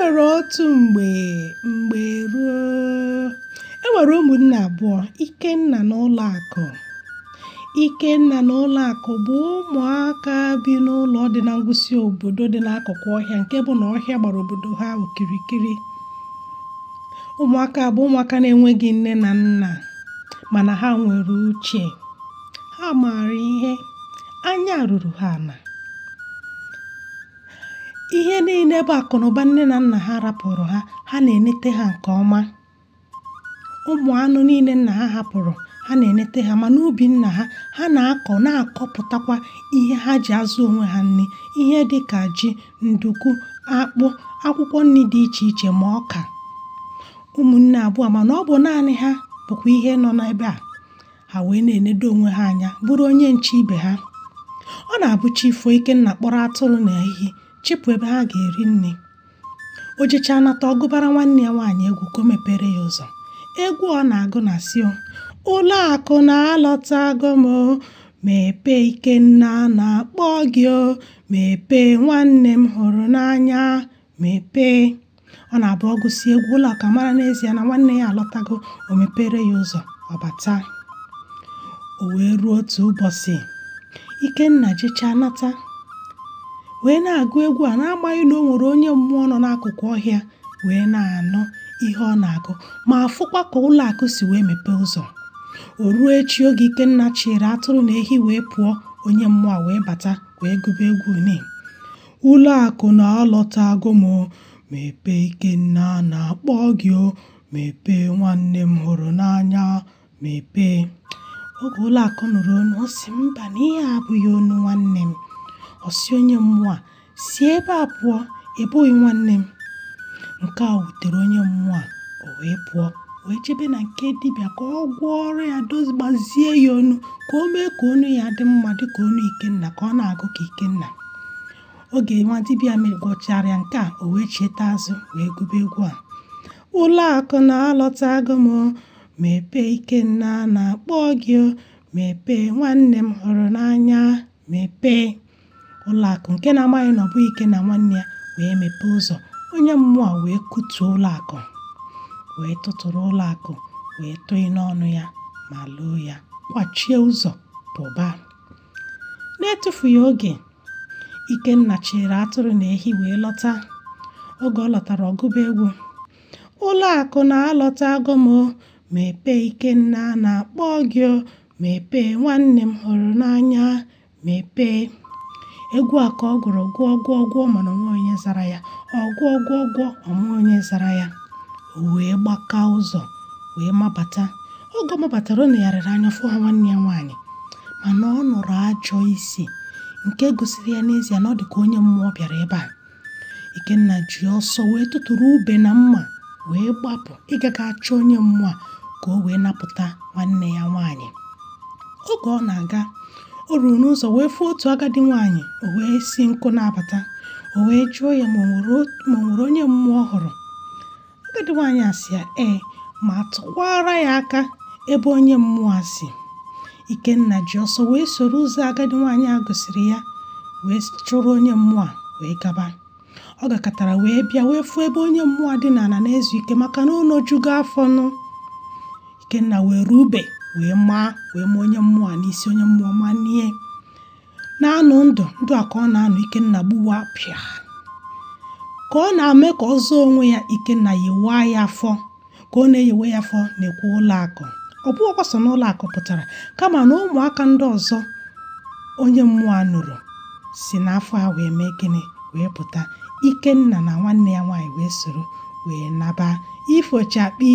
nwere otu mgbe mgbe ruo e nwere ụmụnne abụọ, Ikenna na Ụlọakụ. Ikenna na Ụlọakụ bụ ụmụaka bi n'ụlọ dị na ngwụsị obodo dị n'akụkụ ọhịa nke bụ na ọhịa gbara obodo ha okirikiri. Ụmụaka bụ ụmụaka na-enweghị nne na nna, mana ha nwere uche. Ha maara ihe, anya ruru ha ala. Ihe niile bụ akụnụba nne na nna ha rapụrụ ha, ha na-enete ha nke ọma. Ụmụ anụ niile nna ha hapụrụ, ha na-enete ha, ma n'ubi nna ha, ha na-akọ na-akọpụtakwa ihe ha ji azụ onwe ha nri, ihe dị ka ji, nduku, akpụ, akwụkwọ nri dị iche iche ma ọka. Ụmụnne abụọ mana ọ bụ naanị ha bụkwa ihe nọ n'ebe a. Ha wee na-enedo onwe ha anya, bụrụ onye nche ibe ha. Ọ na-abụ chi foo, Ikenna kpọrọ atụrụ na ehi chịpụ ebe ha ga-eri nri. O jechaa nata, ọ gụbara nwanne ya nwaanyị egwu ka o mepere ya ụzọ. Egwu ọ na-agụ na-asị o, Ụlọakụ na-alọtago m o, mepee Ikenna na-akpọ gị o, mepee nwanne m hụrụ n'anya, mepee. Ọ na-abụ ọ gụsị egwu, Ụlọakụ amara n'ezie na nwanne ya alọtago, o mepere ya ụzọ, ọ bata. O wee ruo otu ụbọchị, Ikenna jechaa nata wee na-agụ egwu a na-amaghị na o nwere onye mmụọ nọ n'akụkụ ọhịa wee na-anụ ihe ọ na-agụ ma fụkwa ka Ụlọakụ si wee mepee ụzọ. O ruo echi oge Ikenna chịrị atụrụ na ehi wee pụọ, onye mmụọ wee bata wee gụba egwu ni. Ụlọakụ na-alọtago m o, mepee Ikenna na-akpọ gị o, mepee nwanne m hụrụ n'anya, mepee. Oge Ụlọakụ nụrụ onu, ọ sị mba na ihe a abụghị onu nwanne m. Ọ sị onye mmụọ a, si ebe a pụọ, ị bụghị nwanne m. Nke a wutere onye mmụọ a, o wee pụọ wee jebe na nke dibịa ka ọ gwọọrọ ya, gbazie ya onu ka o mee ka onu ya dị mma dịka onu Ikenna, ka ọ na-agụ ka Ikenna. Oge nwa dibịa gwọchara ya nke a, o wee cheta azụ wee gụba egwu a. Ụlọakụ na-alọtago m o, mepee Ikenna na-akpọ gị o, mepee nwanne m hụrụ n'anya, mepee. Ụlọakụ nke na-amaghị na ọ bụghị Ikenna nwanne ya wee mepee ụzọ. Onye mmụọ wee kutuo Ụlọakụ, wee tụtụrụ Ụlọakụ wee tụị n'ọnụ ya ma loo ya, kwachie ụzọ pụba. Na-etufughị oge, Ikenna chịrị atụrụ na ehi wee lọta. Oge ọ lọtara, ọ gụba egwu. Ụlọakụ na-alọtago m o, mepee Ikenna na-akpọ gị o, mepee nwanne m hụrụ n'anya, mepee. Egwu a ka ọ gụrụ gụọ gụọ gụọ mana onwe onye zara ya. Ọ gụọ gụọ gụọ, onwe onye zara ya. O wee gbakaa ụzọ wee mabata. Oge ọ mabatara, ọ negharịrị anya fụ ha nwanne ya nwaanyị, mana ọ nụrụ ajọ isi nke gosiri ya n'ezie na ọ dị ka onye mmụọ bịara ebe a. Ikenna ji ọsọ wee tụtụrụ ube na mma wee gbapụ ịga ga chọọ onye mmụọ a ka o wee napụta nwanne ya nwaanyị. Oge ọ na-aga, o ruru n'ụzọ wee fụ otu agadi nwaanyị, o wee si nkụ na-abata. O wee jụọ ya ma o nwere onye mmụọ hụrụ. Agadi nwaanyị a sị ya ee, ma tụkwara ya aka ebe onye mmụọ a si. Ikenna ji ọsọ wee soro ụzọ agadi nwaanyị a gosiri ya wee chụrụ onye mmụọ a wee gaba. Ọ gakọtara wee bịa wee fụ ebe onye mmụọ dị n'ala na-ezu ike maka na o nojugo afọ nụ. Ikenna were ube wee maa onye mmụọ n'isi, onye mmụọ manie na-anụ ndụ ndụ a ka ọ na-anụ. Ikenna gbuwa pịa ka ọ na-eme ka ọ zọọ onwe ya. Ikenna yewaa ya afọ ka ọ na-eyewe ya afọ na-ekwu Ụlọakụ. Ọ bụghịkwa sọ na Ụlọakụ pụtara, kama na ụmụaka ndị ọzọ onye mmụọ a nụrụ si n'afọ ha wee mee gịnị wee pụta. Ikenna na nwanne ya nwaanyị wee soro wee naba. Ifochakpi.